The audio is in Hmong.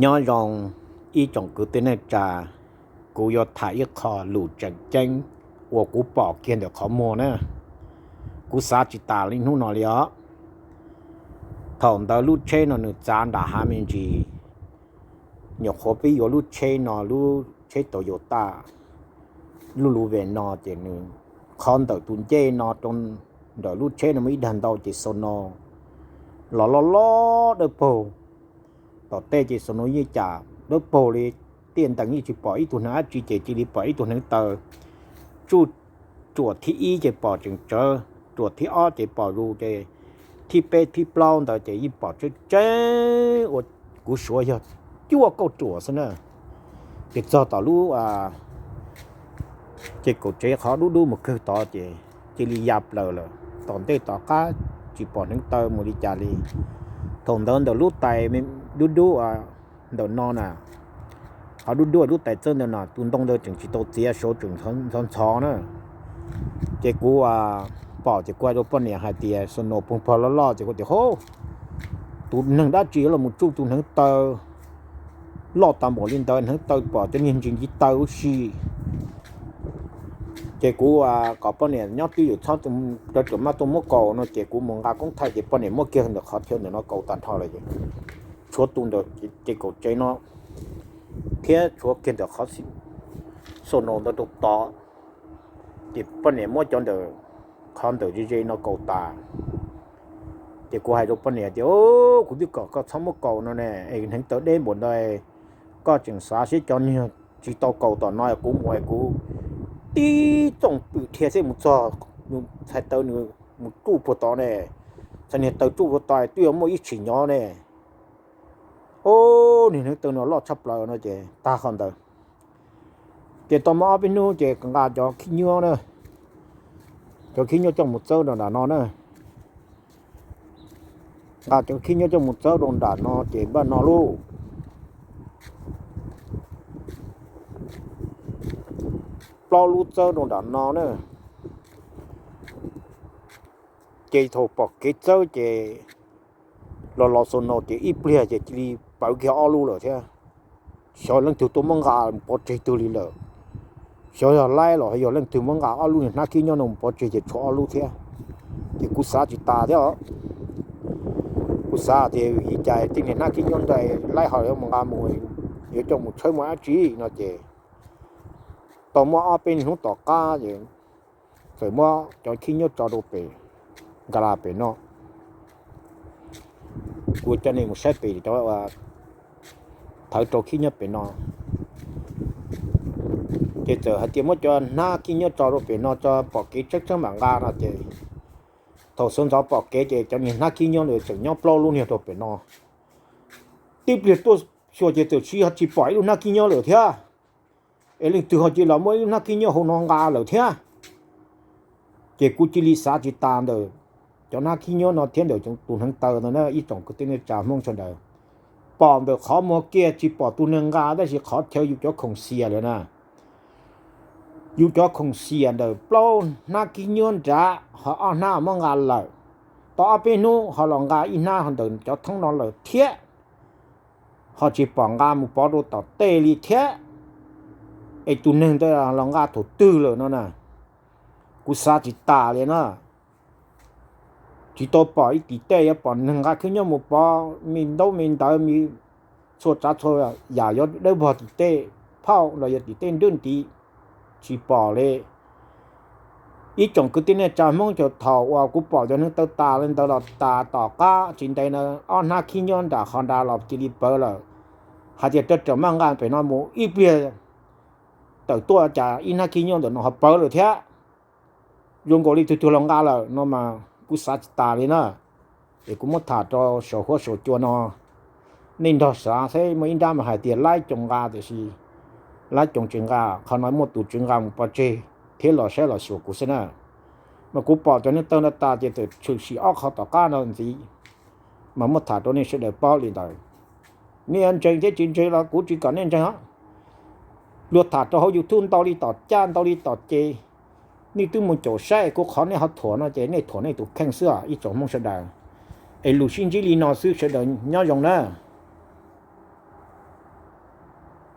Nyob zoo ib tsoom kwv tij neej tsa, kuv yuav tham ib qho lus tseem ceeb uas kuv pom kiag ntawm qhov muag na. Kuv xav tsis tas li hnub no li os. Thaum ntawd lub tsheb no nws txav nram hav me ntsis, nyuam qhuav pib yuav lub tsheb no, lub tsheb Toyota lub lub ve no ces nws qhov ntawm tus ncej no rau ntawm lub tsheb no muaj ib daim ntau ces xaus no los loj loj dawb paug. Tom tej ces xaus no yeej cas dawb paug li, tiaj ntees yeej tsis pom ib tug neeg dab tsi ces cia li pom ib tug hneev taw tsuj ruam thib ib ces pom tseem tsawv, ruam thib ob ces pom zus ces thib peb thib plaub ntawd ces yeej pom tseeb tseeb ua kuv suav yog cuaj kauj ruam xwb na. Ces txog tom lub ces kaum tsev qhov dub dub mus kawg tod ces cia li ya plaws lawm. Tom ntej tom qab tsis pom hneev taw mus li cas li. Thaum ntawd ntawm lub tais dub dub ntawm no na, qhov dub dub lub tais txawb ntawm no tus ntoo ntawd tseem tsis tau txiav, saud tseem ntxhov ntxhov na. Ces kuv pom ces kuv hais rau poj niam hais tias xaus no poob pog loj loj ces kuv tias hub, tus neeg dab tsi los mus tsuj tus hneev taw loj tas npaum li ntawd, hneev taw pom cov niag ntsis ntiv taw ub si. Ces kuv kom poj niam nyob twj ywm txhob, rau tseem maj tuaj muab kaus no ces kuv mus nqa koob thaij ces poj niam muab kiag ntawm qhov chaw ntawm no kaus tag nrho lawm es tshuav tus ntawm ces kaum tsev no thiab tshuav kiag ntawm qhov xaus no ntawd rau tod. Ces poj niam muab cov ntawm qhov ntawm ze ze no kaus tas. Ces kuv hais rau poj niam tias, kuv twb kom koj txhob muab kaus no ne, es hneev taw deb npaum ntawd, koj tseem xav seb cov niag tsis tau kaus tom no kuv mus es kuv tib txooj pwm dhia thiab mus txog, txhais taw nws mus tsuj puag tod ne, txhais niag taw tsuj puag tod twb yuav muaj ib tshim nyov ne. Ub, niag hneev taw no loj tshaj plaws no ces tag qhov ntawd. Ces tau muaj ob peb hnub ces nqa cov khib nyiab na, cov khib nyiab coj mus txawb rau nram no na. Nqa cov khib nyiab coj mus txawb rau nram no ces npaj no lauj, plaub lub txawb rau nram no na. Ces thaum pom kev txawb ces los los xaus no ces ib pliag ces cia li pawv kiag ob lub lawm thiab. Xyov leej twg tuaj muab nqa mus pov tseg twg li lawm. Xyov yog laib los yog leej twg muab nqa ob lub niag hnab khib nyiab no mus pov tseg ces tshuav ob lub thiab. Ces kuv xav tsis tas thiab os. Kuv xav tias vim cas tej niag hnab khib nyiab ntawd laib ho yuav mus nqa mus, yuav coj mus tshawb mus dab tsi no ces tau muaj ob peb hnub tom qab es txawm muab cov khib nyiab tso rau pem, nqa pem no. Kuv coj nej mus saib pem cov thawv rau khib nyiab pem no. Ces txawm hais tias muab cov hnab khib nyiab tso rau pem no tso, pom kev tseeb tseeb mam nqa no ces thaum sawv ntxov pom kev ces cov niag hnab khib nyiab ntawd tseem nyob plaub lub niag rau pem no. Tib pliag tuaj xyuas ces txawm tsis, tsis pom ib lub hnab khib nyiab lawm thiab. Es leej twg ho cia los muab ib lub hnab khib nyiab hauv no nqa lawm thiab. Ces kuv cia li xav tsis tas ntawm cov hnab khib nyiab no thiab ntawm tus hneev taw no na ib tsoom kwv tij neej tsa Hmoob sawv daws. Pom ntawm qhov muag kiag tsis pom tus neeg nqa tab sis qhov chaw yus cov khoom xias lawm na. Yus cov khoom xias ntawm plaub hnab khib nyiab nrad ho ob hnab muab nqa lawm. Tau ob peb hnub ho los nqa ib hnab ntawm cov thoob no lawm thiab. Ho tsis pom nqa mus pov rau tom tej li thiab. Es tus neeg ntawd los nqa thaum twg lawm no na? Kuv xav tsis tas li na. Tsis tau pom ib tim tej yuav pom neeg nqa khib nyiab mus pov me ntaub me ntawv me txhua tsav txhua yam yuav dawb vog tim tej phauj los yog tim tej nrwb ntiv, tsis pom li. Ib tsoom kwv tij neej tsa Hmoob, thaum uas kuv pom cov hneev taw tas li ntawd los tas tom qab tsis ntev na, ob hnab khib nyiab nram qhov nrad los cia li pawv lawm. Hais tias rau tseem maj nqa pem no mus ib pliag tawm tuaj cas ib hnab khib nyiab ntawm no ho pawv lawm thiab. Zoo nkaus li tus twg los nqa lawm no mas kuv xav tsis tas li na. Es kuv muab tham rau saum huab saum cua no, nej nrog xav seb, muaj ib nrab mas hais tias laib coos nqa tiam sis laib coos tsis nqa, qhov no muaj tus tswv nqa mus pov tseg thiab los saib los xyuas kuv xwb na. Mas kuv pom cov hneev taw no tas ces txawm tshwm sim ob qho tom qab no ntxiv, mas muab tham rau nej sawv daws paub li ntawd. Nej yuav ntseeg thiab tsis ntseeg los kuv tsis kom nej ntseeg os. Luag tham rau hauv YouTube ntau li tom caj ntau li tom ces, nej twb mus caum saib kuv qhov nej ho thuam no ces nej thuam nej tus kheej xwb os ib tsoom Hmoob sawv daws. Es lus sib ntsib li no xwb, sawv daws nyob zoo na.